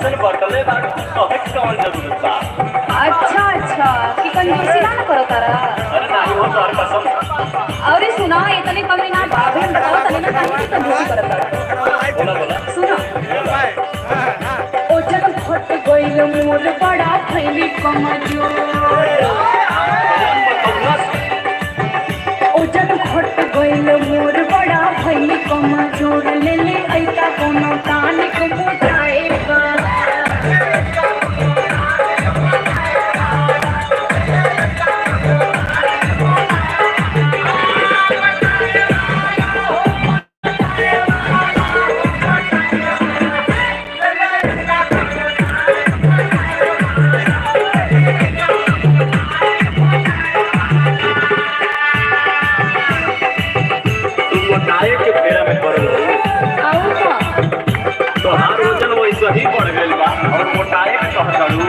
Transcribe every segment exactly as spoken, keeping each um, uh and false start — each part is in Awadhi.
बटले बा, कहे के कौन जरूरत बा? अच्छा, अच्छा, कि कंजूसी ना न करत तारा? अरे नाही हो, तोहर कसम। अरे सुना, इतने कमी ना बा, अभी हम बताओ तनी ना, काहे की कंजूसी करत तारा? बोला, बोला। सुना। ओ जब फट गइल मोर बड़ा भइली कमजोर। ओ जब फट गइल मोर बड़ा भइली कमजोर, ले ले ऐसा कोनो tonic बुझाए बा। तू मोटाए के फेरा में पड़ल हो। और का? तोहार वजन वैसे ही बढ़ गइल बा और मोटाए के कहत हड़ू।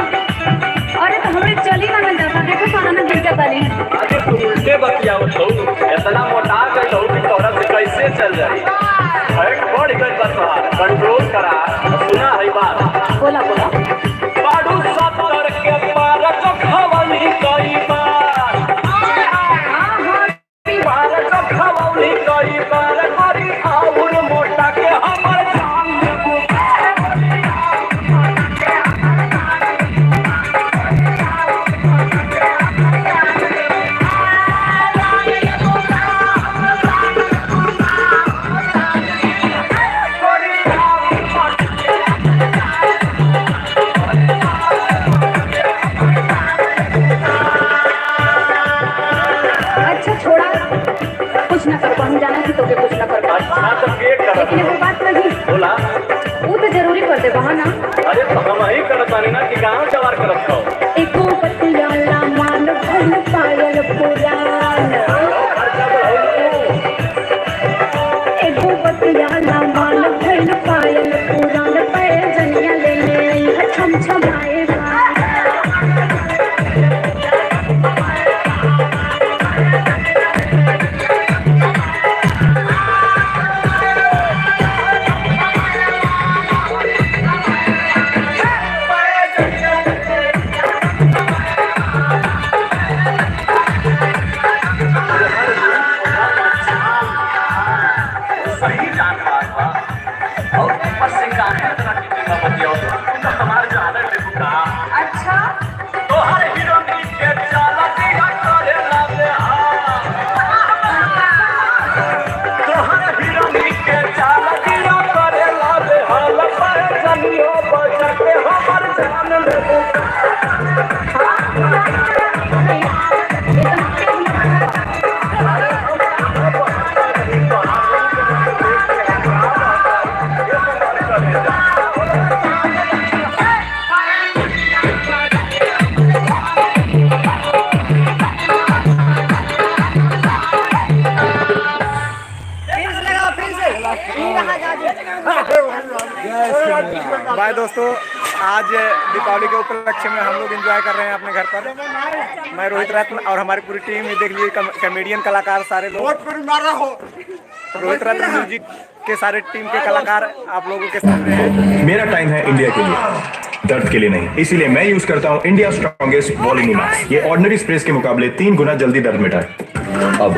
अरे तो हमरे चली ना, ना जाता, देखो सारा ना गिर जाता नहीं। अरे तू उल्टे बतियावत हो, इतना मोटा गइल हो कि तोहरा से कैसे चल जाई? फैट बढ़ गइल बा तोहार, कंट्रोल करा। सुना है बात। बोला, बोला। बाड़ू सत्तर के पार चखवली कई बार। हाँ, हाँ। पार चखवली कई बार, करी आउर मोटा के हमर जान लेबू। अच्छा, छोड़ा, कुछ ना कर पाऊँ, जाना कि तोके कुछ ना कर पाऊँ। अच्छा, तो के करत लेकिन एगो बात कही। बोला। वो तो जरूरी कर दे, बहाना। अरे, तो हम ही करत बानी ना कि गाँव जवार करत हो। एको बतिया ला मान भइल पायल पुरान। खर्चा बढ़ाऊ तू। एगो बतिया ला मान भइल पायल पुरान, पैजनिया ले ले आई है छम छमाए बा। सही जानकार बा। और ऊपर से काहे इतना टिपिका बतियाओ? तू तो हमार जाने में बुका। अच्छा। तोहर हीरोनी के चाल दिया करे ला बेहाल। तोहर हीरोनी के चाल दिया करे ला बेहाल। पैजनियो बजा के हमर जान लेबू। बाय दोस्तों, आज दीपावली के उपलक्ष्य में हम लोग एंजॉय कर रहे हैं अपने घर पर। मैं रोहित रत्न और हमारी पूरी टीम, ये देख लीजिए, कम-, कॉमेडियन कलाकार सारे लोग। बहुत मारा हो। रोहित रत्न म्यूजिक के सारे टीम के कलाकार आप लोगों के सामने हैं। मेरा टाइम है इंडिया के लिए, दर्द के लिए नहीं, इसीलिए मैं यूज़ करता हूँ India Strongest Volini Max। ये ऑर्डिनरी स्प्रेज के मुकाबले तीन गुना जल्दी दर्द मिटाए। अब